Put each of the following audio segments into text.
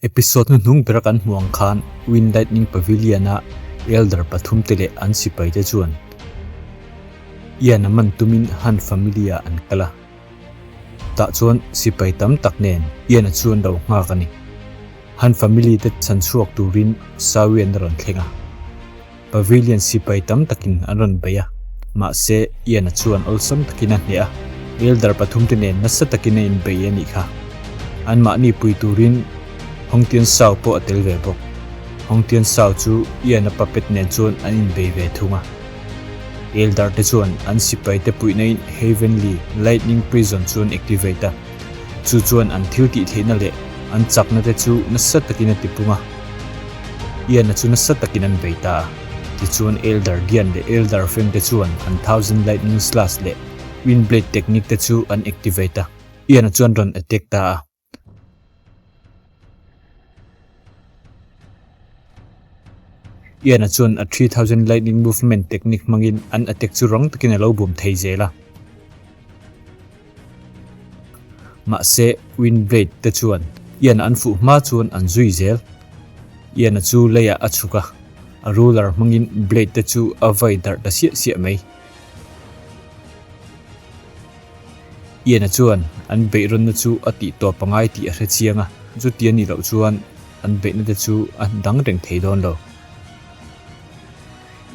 Episode hnuhnung bera kan hmuh ang khan Wind Lightning Pavilion-a Elder pathumte leh an sipaite chuan Ian-a man tumin Han Family-ah an kal a. Tah chuan sipai tam tak nen Ian-a chu an lo nghak a ni. Han Family te chhan chhuak turin Sawian a rawn thleng a. Pavilion sipai tam takin an rawn bei a, mahse Ian-a chuan awlsam takin a hneh a, Elder pathumte nen nasa takin a inbei a nih kha. Anmahni pui turin Hong Tian Sao pawh a tel ve bawk. Hong Tian Sao chu Ian-a puppet nen chuan an inbei ve thung a. Elder te chuan an sipaite puihna in Heavenly Lightning Prison chu an activate a, chu chuan an thil tih theihna leh an chakna te chu nasa takin a tipung a. Ian-a chu nasa takin an bei ta a. Tichuan Elder Dian leh Elder Feng te chuan an Thousand Lightning Slash leh Wind Blade technique te chu an activate a, Ian-a chuan rawn attack ta a. Ian-a chuan a 3000 Lightning Movement technique hmangin an attack chu rang takin a lo bum thei zel a. Mahse, Wind Blade te chuan Ian-a an fuh hma chuan an zui zel. Ian-a chu leiah a chhuk a, a ruler hmangin blade te chu a vai darh ta siah siah mai. Ian-a chuan an beihrawnna chu a tih tawp a ngai tih a hre chiang a, chuti a nih loh chuan an beihna te chu a dang reng thei dawn lo.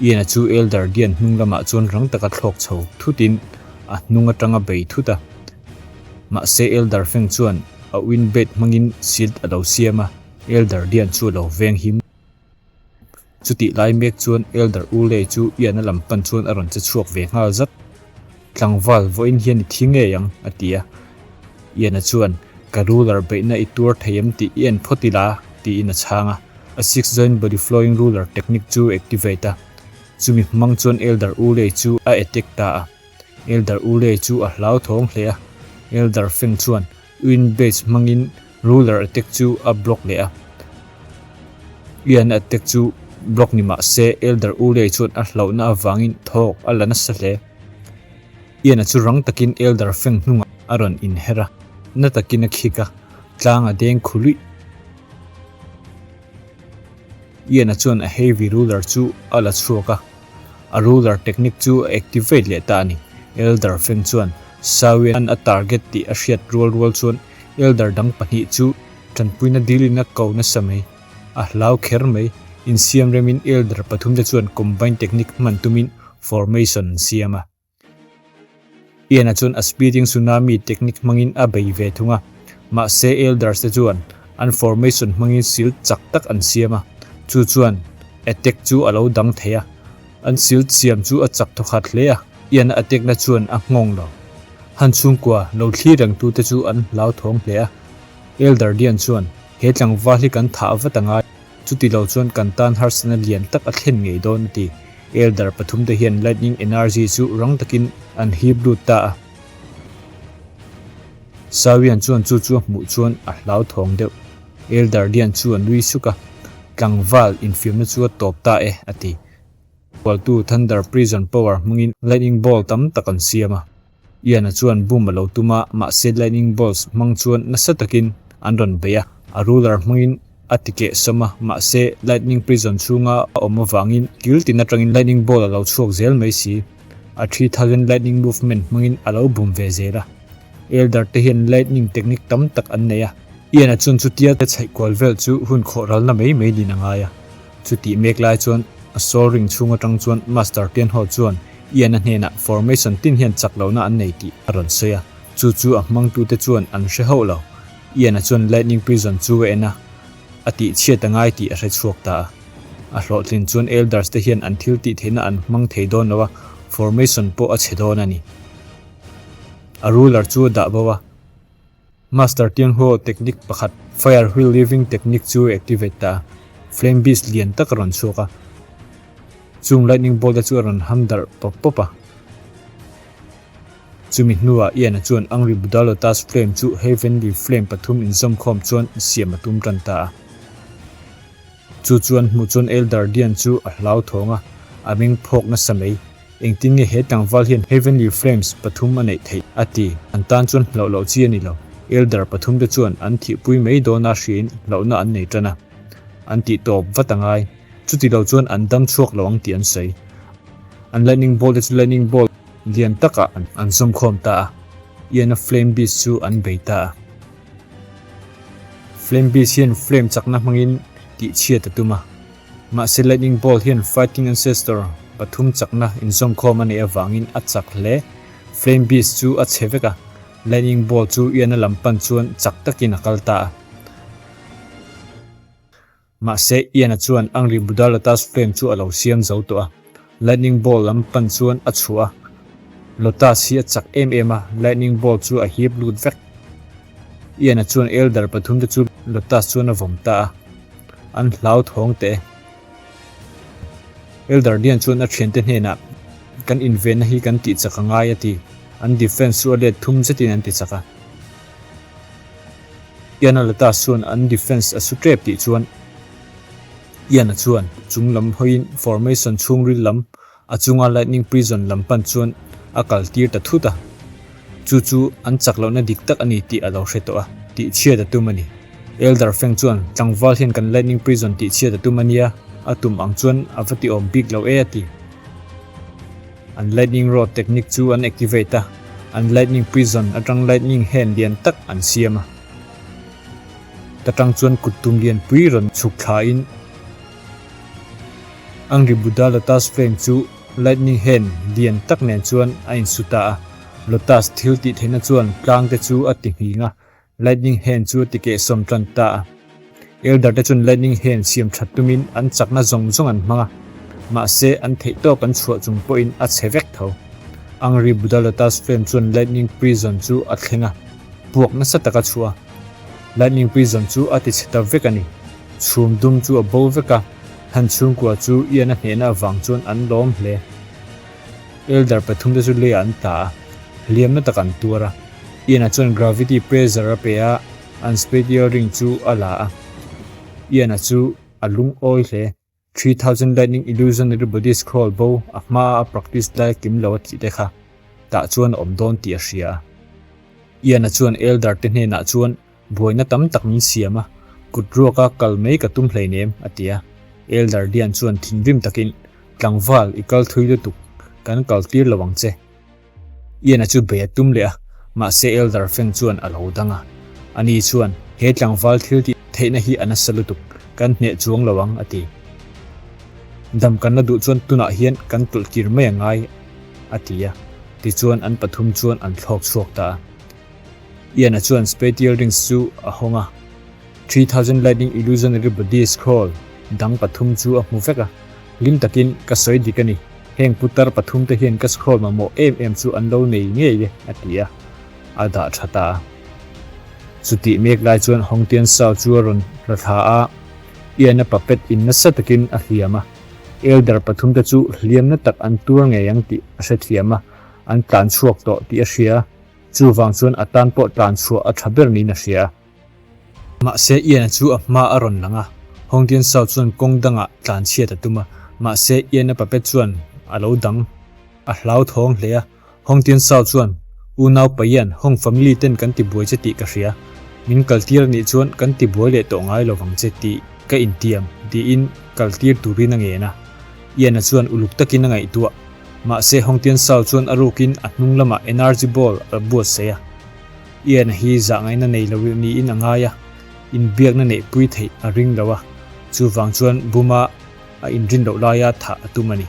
Ian-a chu Elder Dian hnung lamah chuan rang taka thlawk chho thutin a hnung atanga bei thut a. Mahse Elder Feng chuan a wind blade hmangin shield a lo siam a, Elder Dian chu a lo veng him. Chutih lai mek chuan Elder U Lei chu Ian-a lam pan chuan a rawn che chhuak ve nghal zat. Tlangval, vawiin hian i thi ngei ang, a ti a. Ian-a chuan, Ka ruler beihna i tuar thei em tih i en phawt ila, tiin a chhang a. A six joint body flowing ruler technique chu activate a. Chumi hmang chuan Elder U Lei chu a attack ta a. Elder U Lei chu a hlauthawng hle a. Elder Feng chuan Wind Blades hmangin Ruler attack chu a block leh a. Ian attack chu block ni mah se Elder Ulei chuan a hlauhna avangin thawk a la nasa hle. Ian-a chu rang takin Elder Feng hnungah a rawn inher a, na takin a khik a, tlang a deng khu luih. Ian-a chuan a heavy ruler chu a la chhuak a, a ruler technique chu a activate leh ta a ni. Elder Feng chuan Sawian a target tih a hriat rual rual chuan Elder dang pahnih chu tanpuina dilin a ko nasa mai. A hlau kher mai. Insiam remin Elder pathumte chuan combine technique hman tumin formation an siam a. Ian-a chuan a speeding tsunami technique hmangin a bei ve thung a. Mahse Elders te chuan an formation hmangin shield chak tak an siam a. Chu chuan attack chu a lo dang thei a. An shield siam chu a chak thawkhat hle a. Ian-a attack na chuan a nghawng lo. Han chhungkua lo thlir reng tute chu an hlauthawng hle a. Elder Dian chuan, He tlangval hi kan thah vat angai, chuti lo chuan kan tan harsatna lian tak a thlen ngei dawn a ti. Elder pathumte hian Lightning Energy chu rang takin an hip lut ta a. Sawian chuan chu chu a hmuh chuan a hlauthawng deuh. Elder Dian chu a nui suk a, Tlangval infiamna chu a tawp ta e, a ti. Hualtu Thunder Prison Power hmangin Lightning Ball tam tak an siam a. Ian-a chuan boom a lo tum a, mahse Lightning Bolts hmang chuan nasa takin an rawn bei a. A ruler hmangin a ti keh sawm a, mahse Lightning Prison chhunga a awm avangin kil tin atangin Lightning Ball a lo chhuak zel mai si. A 3000 Lightning Movement hmangin a lo bum ve zel a. Elder te hian Lightning technique tam tak an nei a. Ian-a chuan chutia chhaih kual vel chu hun khawh ralna mai mai niin a ngai a. Chutih mek lai chuan a Soul Ring chhung atang chuan Master Tianho chuan Ian-a hnenah formation tin hian chak lohna an nei tih a rawn sawi a, chu chu a hmangtute chuan an hre hauh lo. Ian-a chuan Lightning Prison chu a en a, a tih chhiat a ngai tih a hre chhuak ta a. A hlawhtlin chuan Elders te hian an thil tih theihna an hmang thei dawn lo a, formation pawh a chhe dawn a ni. A ruler chu a dah bo a. Master Tianhuo technique pakhat Fire Wheel Living technique chu activate ta a, Flame Beast lian tak a rawn chhuak a, chung lightning bolt te chu a rawn ham darh pawp pawp a. Chumi hnuah Ian-a chuan Angry Buddha Lotus Flame chu Heavenly Flame pathum inzawmkhawm chuan siam a tum tan ta a. Chu chuan hmuh chuan Elder Dian chu a hlauthawng a, a meng phawk nasa mai. Engtin nge he tlangval hian Heavenly Flames pathum a neih theih? a ti. An tan chuan hlauh loh chi a ni lo. Elder pathumte chuan an thihpui mai dawna hriain hlauhna an nei tan a. An tih tawp vat a ngai. Chuti lo chuan an dam chhuak lo ang tih an sawi. An lightning bolt te chu lightning bolt lian takah an zawmkhawm ta a. Ian-a flame beast chu an bei ta a. Flame beast hian flame chakna hmangin tihchhiat a tum a. Mahse lightning bolt hian fighting ancestor pathum chakna inzawmkhawm a neih avangin a chak hle. Flame beast chu a chhe vek a. Lightning bolt chu Ian-a lam pan chuan chak takin a kal ta a. Mahse, Ian-a chuan Angry Buddha Lotus Flame chu a lo siam zo tawh a, Lightning Bolt lam pan chuan a chhuah a. Lotus hi a chak em em a, Lightning Bolt chu a hip lut vek. Ian-a chuan Elder pathumte chu Lotus chuan a vawm ta a, an hlauthawng teh e. Elder Dian chuan a thiante hnenah, Kan invenna hi kan tih chak a ngai a ti. An defense chu a let thum zetin an ti chak a. Ian-a Lotus chuan an defense a su tep tih chuan Ian-a chuan chung lam hawiin formation chhungril lam a chunga Lightning Prison lam pan chuan a kal tir ta thut a. Chu chu an chak lohna dik tak a ni tih a lo hre tawh a, tih chhiat a tum a ni. Elder Feng chuan tlangval hian kan Lightning Prison tih chhiat a tum a nia, a tum ang chuan a va ti awm bik lo e a ti. An lightning rod technique chu an activate a, an lightning prison atang lightning hand lian tak an siam a. Ta tang chuan kut tum lian pui rawn chhuk thla in Angry Buddha Lotus Flame chu lightning hand lian tak nen chuan a insu ta a. Lotus thil tih theihna chuan tlang te chu a ti nghing a, Lightning Hand chu ti kehsawm tan ta a. Elder te chuan Lightning Hand siam that tumin an chakna zawng zawng an hmang a, mahse an theih tawk an chhuah chung pawhin a chhe vek tho. Angry Buddha Lotus Flame chuan Lightning Prison chu a thleng a, puak nasa tak a chhuah a. Lightning Prison chu a ti chhe ta vek a ni. Chhum dum chu a bo vek a, Han chhungkua chu Ian a hnehna avang chuan an lawm hle. Elder pathumte chu leiah an tla a, hliamna tak an tuar a. Ian-a chuan gravity pressure a pe a, an spatial ring chu a la a. Ian-a chu a lungawi hle. 3000 Lightning Illusionary Body Scroll bo a hmaa a practice lai kim lo a tih te kha tah chuan a awm dawn tih a hria a. Ian-a chuan Elder te hnenah chuan buaina tam tak min siam a, kut ruaka kal mai ka tum hleinem, a ti a. Elder Dian chuan thinrim takin, Tlangval, i kal thui lutuk, kan kal tir lo ang che. Ian-a chu bei a tum leh a, mahse Elder Feng chuan a lo dang a. Ani chuan, He tlangval thil tih theihna hi a nasa lutuk, kan hneh chuang lo ang, a ti. Dam kan la duh chuan tunah hian kan tawlh kir mai a ngai, a ti a. Tichuan an pathum chuan an thlawk chhuak ta a. Ian-a chuan Spatial Rings chu a hawng a. 3000 Lightning Illusionary Body Scroll dang pathum chu a hmu vek a. Hlim takin ka sawi dik a ni. Heng putar pathum te hian ka scroll mamawh em em chu an lo nei ngei e, a ti a, a dah tha ta a. Chutih mek lai chuan Hong Tian Sao chu a rawn hla thla a, Ian-a puppet in nasa takin a hliam a. Elder pathum te chu hliamna tak an tuar ngei ang tih a hrethiam a, an tlan chhuak tawh tih a hria. Chuvang chuan a tan pawh tlan chhuah a tha ber niin a hria. Mahse, Ian-a chu a hma a rawn lang a, Hong Tian Sao chuan kawng dangah tlan chhiat a tum a, mahse Ian-a puppet chuan a lo dang a hlauthawng hle a. Hong Tian Sao chuan, Unau pa Ian, Hong family ten kan ti buai che tih ka hria. Min kaltir a nih chuan kan ti buai leh tawh ngai lovang che tih ka intiam, tiin kaltir turin a ngen a. Ian-a chuan uluk takin a ngaihtuah. Mahse, Hong Tian Sao chuan a rukin a hnung lamah energy ball a buatsaih a. Ian hi zahngaihna nei lo niin a ngai a, inbiakna neihpui theih a ring lo a, chuvang chuan Buma a inrin loh laia thah a tum a ni.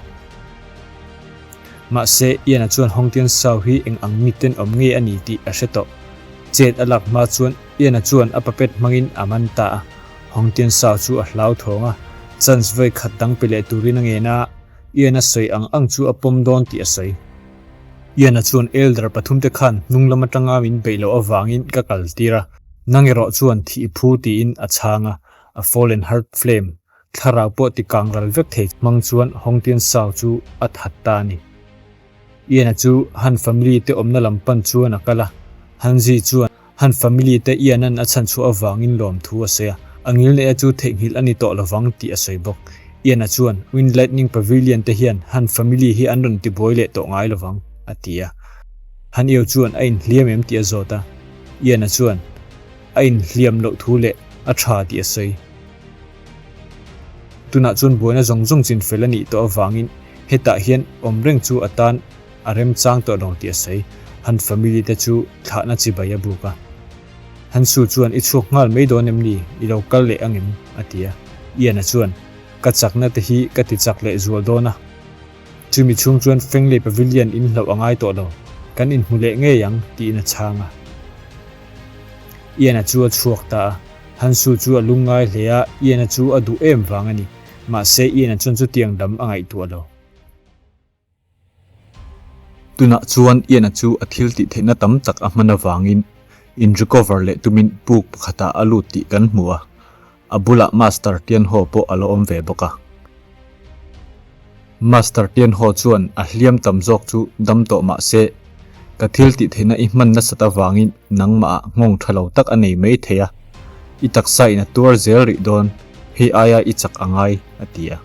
Mahse, Ian-a chuan Hong Tian Sao hi eng ang mi tenawm nge a ni tih a hre tawh. Chet a lak hma chuan Ian-a chuan a puppet hmangin a man ta a, Hong Tian Sao chu a hlauthawng a, chance vawi khat dang pe leh turin a ngen a, Ian-a sawi ang ang chu a pawm dawn tih a sawi. Ian-a chuan Elder pathumte khan hnung lam atanga min beih loh avangin ka kal tir a, nang erawh chuan thih i phu tiin a chhang a, a Fallen Heart Flame, thlarau pawh ti kang ral vek thei hmang chuan Hong Tian Sao chu a that ta a ni. Ian-a chu Han family te awmna lam pan chuan a kal a, Han Zi chuan Han family te Ian-a'n a chhan chhuah avangin lawmthu a sawi a, a ngilneia chu theihnghilh a ni tawh lovang tih a sawi bawk. Ian-a chuan, Wind Lightning Pavilion te hian Han family hi an rawn tibuai leh tawh ngai lovang, a ti a. Han Io chuan a inhliam em tih a zawt a. Ian-a chuan, A inhliam loh thu leh a tha tih a sawi. Tunah chuan buaina zawng zawng chin fel a nih tawh avangin hetah hian awm reng chu a tan a remchang tawh lo tih a sawi. Han family te chu thlahna chibai a buk a. Hansu chuan i chhuak nghal mai dawn em ni? I lo kal leh ang em? a ti a. Ian-a chuan, Ka chakna te hi ka ti chak leh zual dawn a. Chumi chhung chuan Fenglei Pavilion in hlauh a ngai tawh lo. Kan inhmu leh ngei ang, tiin a chhang a. Ian-a chu a chhuak ta a. Hansu chu a lungngai hle a, Ian-a chu a duh em vang a ni. Mahse Ian-a chuan chutiang dam a ngaihtuah lo. Tunah chuan Ian-a chu a thil tih theihna tam tak a hman avangin in recover leh tumin puk pakhatah a lut tih kan hmu a, a bulah Master Tianho pawh a lo awm ve bawk a. Master Tianho chuan a hliam tam zawk chu dam tawh mah se, ka thil tih theihna i hman nasat avangin nangmahah nghawng tha lo tak a nei mai thei a, i taksa in a tuar zel rih dawn, hei aia i chak a ngai, a ti a.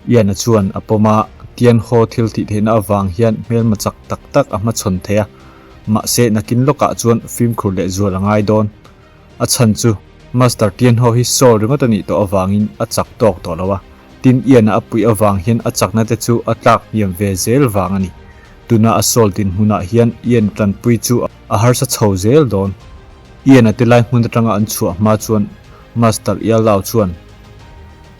Ian-a chuan a pawm a, Tianho thil tih theihna avang hian hmelma chak tak tak a hmachhawn thei a, mahse nakin lawkah chuan fimkhur leh zual a ngai dawn. A chhan chu Master Tianho hi sawl ringawt a nih tawh avangin a chak tawk tawh lo a, tin Ian-a a puih avang hian a chakna te chu a tlak hniam ve zel vang a ni. Tuna a sawl dinhmunah hian Ian tanpui chu a harsa chho zel dawn. Ian-a te lai hmun atanga an chhuah hma chuan Master Ialao chuan,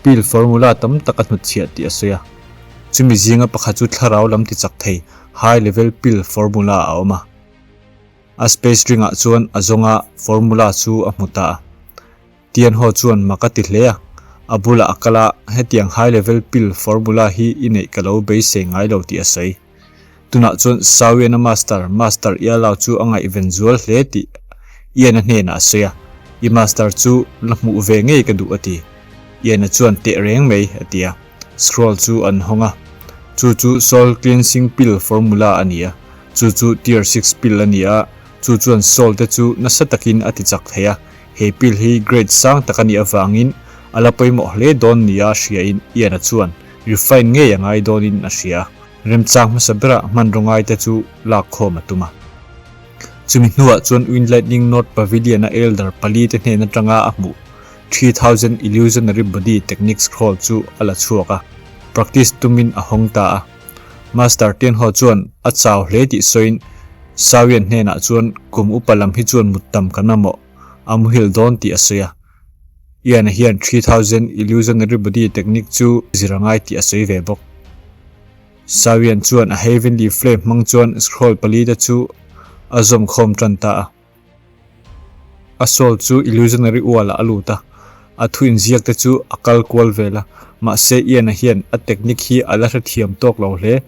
Pill formula tam tak a hnutchhiah tih a sawi a. Chumi zinga pakhat chu thlarau lam ti chak thei high level pill formula a awm a. A space ring ah chuan a zawnga formula chu a hmu ta a. Tianho chuan mak a ti hle a, a bulah a kal a, hetiang high level pill formula hi i neih ka lo beisei ngai lo tih a sawi. Tunah chuan Sawiana Master, Master Ialao chu a ngaihven zual hle tih Ian-a hnenah a sawi a, I Master chu la hmuh ve ngei ka duh a ti. Ian-a chuan teh reng mai a ti a, scroll chu an hawng a. Chu chu Soul Cleansing Pill formula a ni a, chu chu Tier Six Pill a ni a, chu chuan Soul te chu nasa takin a ti chak thei a, he pill hi grade sang tak a nih avangin a la pawimawh hle dawn nia hriain Ian-a chuan refine ngei a ngai dawnin a hria a. Remchang hmasa berah hmanraw ngaite chu lak khawm a tum a. Chumi hnuah chuan Wind Lightning North Pavilion-a Elder pali te hnen atanga a hmuh 3000 Illusionary Body Technique Scroll chu a la chhuak a, practice tumin a hawng ta a. Master Tianho chuan a chau hle tih sawiin Sawian hnenah chuan kum upa lam hi chuan mut tam kan mamawh, a muhil dawn tih a sawi a. Ian-a hian 3000 Illusionary Body Technique chu zir a ngai tih a sawi ve bawk. Sawian chuan a Heavenly Flame hmang chuan scroll palite chu a zawm khawm tan ta a. A soul chu Illusionary Wall-ah a lut a, a thu inziak te chu a kal kual vel a, mahse Ian-a hian a technique hi a la hrethiam tawk lo hle.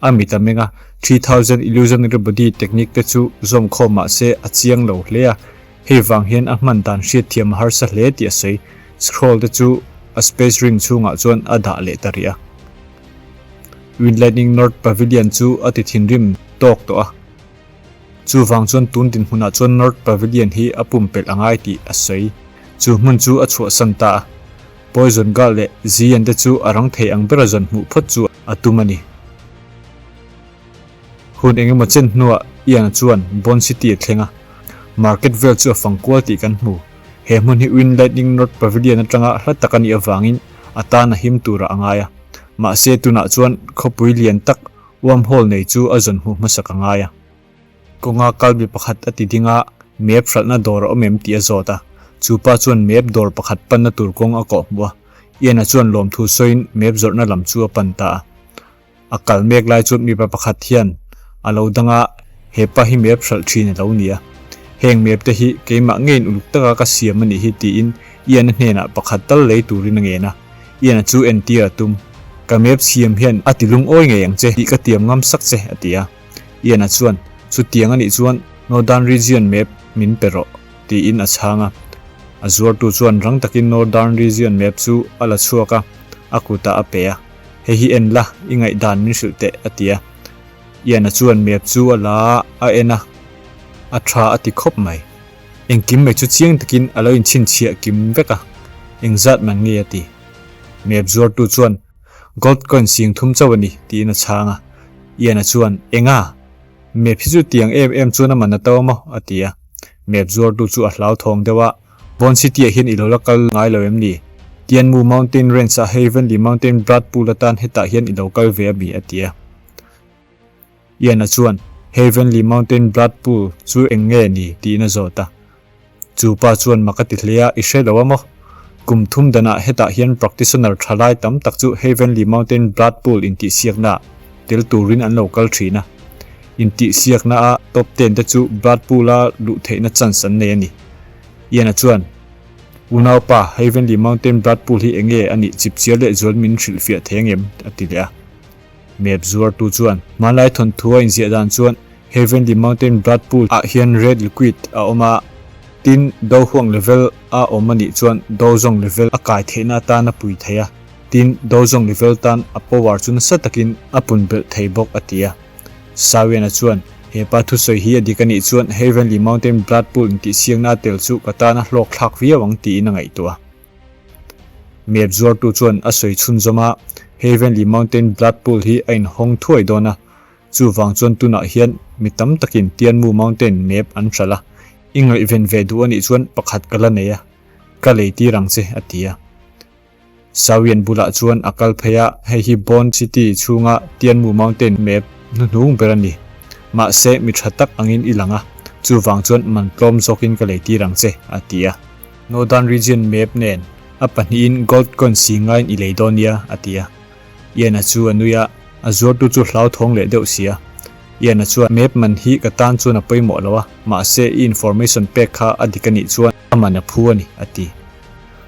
A mit a meng a, 3000 Illusionary Body Technique te chu zawm khawm mah se a chiang lo hle a, hei vang hian a hman dan hriatthiam a harsa hle tih a sawi. Scroll te chu a space ring chhungah chuan a dah leh ta rih a. Wind Lightning North Pavilion chu a ti thinrim tawk tawh a. Chuvang chuan tun dinhmunah chuan North Pavilion hi a pumpelh a ngai tih a sawi. Chu hmun chu a chhuahsan ta a. Poison Girl leh Zian te chu a rang thei ang bera zawn hmuh phawt chu a tum a ni. Hun engemaw chen hnuah Ian-a chuan Bone City a thleng a, market vel chu a fang kual tih kan hmu. He hmun hi Wind Lightning North Pavilion atanga hla tak a nih avangin a tan a him turah a ngai a. Mahse tunah chuan khawpui lian tak wormhole nei chu a zawn hmuh hmasak a ngai a. Kawnga kalbi pakhat a ti ding a, map hralhna dawr a awm em tih a zawt a. Chu pa chuan map dawr pakhat panna tur kawng a kawh hmuh a. Ian-a chuan lawmthu sawiin map zawrhna lam chu a pan ta a. A kal mek lai chuan mipa pakhat hian a lo dang a, he pa hi map hralh thin a lo ni a. Heng map te hi keimah ngeiin uluk taka ka siam a nih hi tiin Ian-a hnenah pakhat tal lei turin a ngen a. Ian-a chu entir a tum. Ka map siam hian a ti lungawi ngei ang che tih ka tiam ngam sak che a ti a. Ian-a chuan, Chutiang a nih chuan Northern Region map min pe rawh, tiin a chhang a. A zuartu chuan rang takin Northern Region map chu a la chhuak a, a kutah a pe a. Hei hi en la, i ngaihdan min hrilh teh, a ti a. Ian-a chuan map chu a la a, a en a, a tha a ti khawp mai. Engkim mai chu chiang takin a lo inchhinchhiah kim vek a, engzat man nge a ti. Map zuartu chuan, Gold coin sing thum chauh a ni, tiin a chhang a. Ian-a chuan, Enga? Map hi chu tiang em em chuan a man a to a maw? a ti a. Map zuartu chu a hlauthawng deuh a, Bone City-ah hian i lo la kal ngai lo em ni? Tianmu Mountain Range-ah Heavenly Mountain Blood Pool atan hetah hian i lo kal ve a mi? a ti a. Ian-a chuan, Heavenly Mountain Blood Pool chu eng nge ni? tiin a zawt a. Chu pa chuan mak a ti hle a, I hre lo a maw? Kum thum danah hetah hian practitioner thalai tam tak chu Heavenly Mountain Blood Pool intihsiaknaah tel turin an lo kal thin a. Intihsiaknaah top ten te chu Blood Pool-a luh theihna chance an nei a ni. Ian-a chuan, Unaupa, Heavenly Mountain Blood Pool hi eng nge a nih chipchiar lehzual min hrilhfiah thei angem? a ti leh a. Map zuartu chuan hmanlai thawnthu a inziah dan chuan Heavenly Mountain Blood Pool ah hian red liquid a awm a, tin do huang level a awm a nih chuan do zawng level a kai theihna atan a pui thei a, tin do zawng level tan a power chu nasa takin a pun belh thei bawk a ti a. Sawiana chuan he pa thusawi hi a dik a nih chuan Heavenly Mountain Blood Pool intihsiakna a tel chu ka tan a hlawk thlak viau ang tiin a ngaihtuah a. Map zuartu chuan a sawi chhunzawm a, Heavenly Mountain Blood Pool hi a inhawng thuai dawn a, chuvang chuan tunah hian mi tam takin Tianmu Mountain map an hralh a, i ngaihven ve duh a nih chuan pakhat ka la nei a, ka lei tir ang che, a ti a. Sawian bulah chuan a kal phei a, hei hi Bone City chhunga Tianmu Mountain map hnuhnung ber a ni. Mahse mi tha tak angin i lang a, chuvang chuan man tlawm zawkin ka lei tir ang che, a ti a. Northern Region map nen a pahnihin gold coin si ngaiin i lei dawn nia, a ti a. Ian-a chu a nui a, a zuartu chu hlauthawng leh deuh si a. Ian-a chuan, Map man hi ka tan chuan a pawimawh lo a, mahse i information pek kha a dik a nih chuan a man a phu a ni, a ti.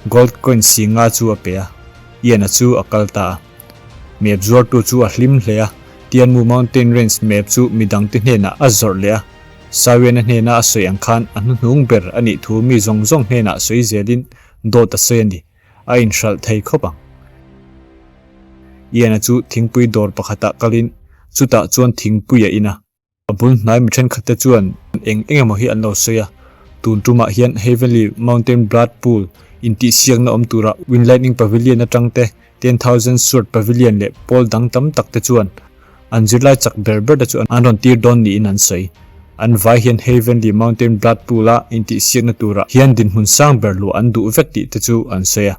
Gold coin si nga chu a pe a, Ian-a chu a kal ta a. Map zuartu chu a hlim hle a, Tianmu Mountain Range map chu midangte hnenah a zawrh leh a. Sawiana hnena a sawi ang khan a hnuhnung ber a nih thu mi zawng zawng hnenah sawi zelin dawt a sawi a ni, a inhralh thei khawp ang. Ian-a chu thingpui dawr pakhatah kalin chutah chuan thingpui a in a. A bul hnai mi thenkhatte chuan eng eng emaw hi an lo sawi a, tun tumah hian Heavenly Mountain Blood Pool intihsiakna awm tura Wind Lightning Pavilion atangte 10,000 Sword Pavilion leh pawl dang tam tak te chuan an zirlai chak ber ber te chu an rawn tir dawn niin an sawi. An vai hian Heavenly Mountain Blood Pool-a intihsiakna turah hian dinhmun sang ber luah an duh vek tih te chu an sawi a.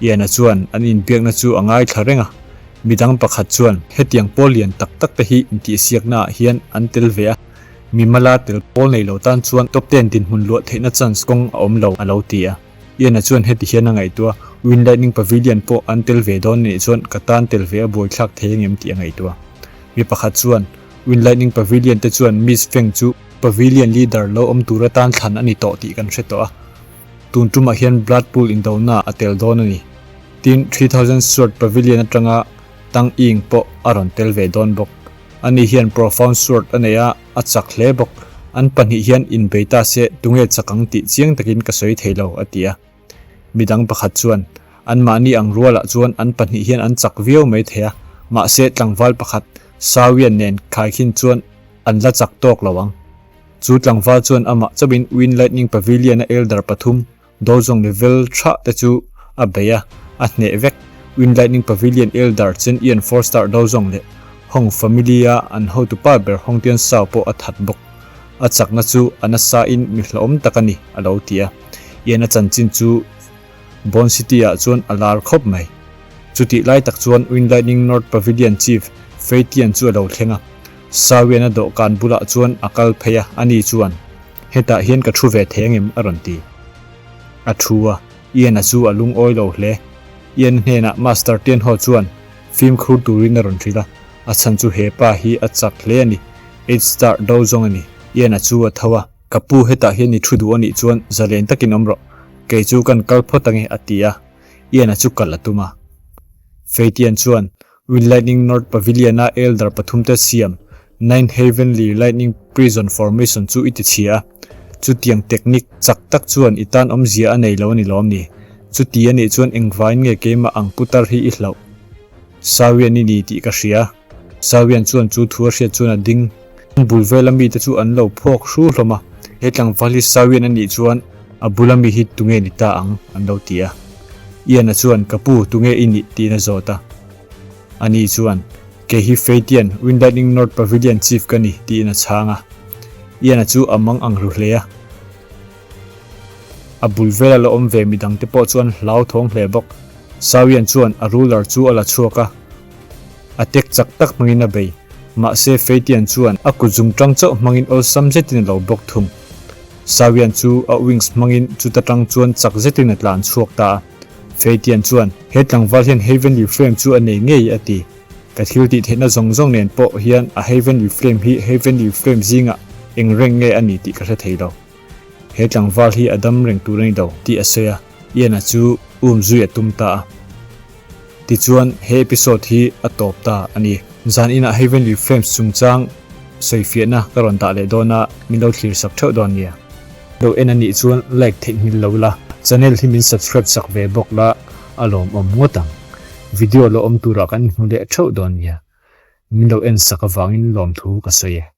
Ian-a chuan an inbiakna chu a ngaithla reng a, midang pakhat chuan hetiang pawl lian tak tak te hi intihsiaknaah hian an tel ve a, mimala tel pawl nei lo tan chuan top ten dinhmun luah theihna chance kawng a awm lo a lo ti a. Ian-a chuan heti hian a ngaihtuah, Wind Lightning Pavilion pawh an tel ve dawn anih chuan ka tan tel ve a buaithlak thei angem tih a ngaihtuah. Mi pakhat chuan, Wind Lightning Pavilion te chuan Miss Feng chu Pavilion leader lo awm tur atan thlan a ni tawh tih kan hre tawh a, tun tumah hian Blood Pool indona a tel dawn a ni. Tin, 3000 Sword Pavilion atanga Tang Ying pawh a rawn tel ve dawn bawk. Ani hian Profound Sword a nei a, a chak hle bawk. An pahnih hian inbei ta se tunge chak ang tih chiang takin ka sawi thei lo, a ti a. Midang pakhat chuan, Anmahni ang rualah chuan an pahnih hian an chak viau mai thei a, mahse tlangval pakhat Sawian nen khaikhin chuan an la chak tawk lo ang. Chu tlangval chuan amah chauhin Wind Lightning Pavilion-a elder pathum Dozong level tha te chu a bei a, a hneh vek. Wind Lightning Pavilion Elder Chen Ian Four Star Dozong leh Hong Family a an hotupa ber Hong Tian Sao pawh a that bawk. A chakna chu a nasa in mi hlauhawm tak a ni, a lo ti a. Ian a chanchin chu Bone City ah chuan a lar khawp mai. Chutih lai tak chuan Wind Lightning North Pavilion Chief Fei Tian chu a lo thleng a. Sao Ian a dawhkan bulah chuan a kal phei a, ani chuan, Hetah hian ka thu ve thei angem? a rawn ti. A thu a, Ian-a chu a lungawi lo hle. Ian-a hnenah Master Tianho chuan fimkhur turin a rawn hrilh a, a chhan chu he pa hi a chak hle a ni, eight star do zawng a ni. Ian-a chu a tho a, Ka pu hetah hian i thu duh a nih chuan zalen takin awm rawh, kei chu kan kal phawt ange a ti a, Ian-a chu kal a tum a. Fei Tian chuan Wind Lightning North Pavilion-a Elder pathumte siam Nine Heavenly Lightning Prison Formation chu i ti chhia a. Chutiang technique chak tak chuan i tan awmzia a nei lo a ni lawm ni? Chuti a nih chuan engvain nge keimah ang putar hi i hlauh? Sawian i ni tih ka hria. Sawian chuan chu thu a hriat chuan a ding. An bul vela mite chu an lo phawk hru hlawm a. He tlangval hi Sawian a nih chuan a bula mi hi tunge ni ta ang? an lo ti a. Ian-a chuan, Ka pu, tunge i nih? tiin a zawt a. Ani chuan, Kei hi Feitian, Wind Lightning North Pavilion Chief ka ni, tiin a chhang a. Ian-a chu a mang ang ru hle a. A bul vela la awm ve midangte pawh chu an hlauthawng hle bawk. Sawian chuan a ruler chu a la chhuak a, a tek chak tak hmangin a bei. Mahse Feitian chuan a kut zung tang chauh hmangin awlsam zetin a lo bawk thung. Sawian chu a wings hmangin chuta tang chuan chak zetin a tlan chhuak ta a. Feitian chuan, He tlangval hian Heavenly Flame chu a nei ngei a ti. Ka thil tih theihna zawng zawng nen pawh hian a Heavenly Flame hi Heavenly Flame zingah eng reng nge a ni tih ka hre thei lo. He tlangval hi a dam reng tur a ni lo tih a sawi a, Ian-a chu um zui a tum ta a. Tichuan, he episode hi a tawp ta a ni. Zan inah Heavenly Flames chungchang sawifiahna ka rawn dah leh dawn a, min lo thlir sak theuh dawn nia. Lo en a nih chuan like theihnghilh lo la, channel hi min subscribe sak ve bawk la, a lawmawm ngawt ang. Video lo awm turah kan inhmu leh theuh dawn nia. Min lo en sak avangin lawmthu ka sawi e.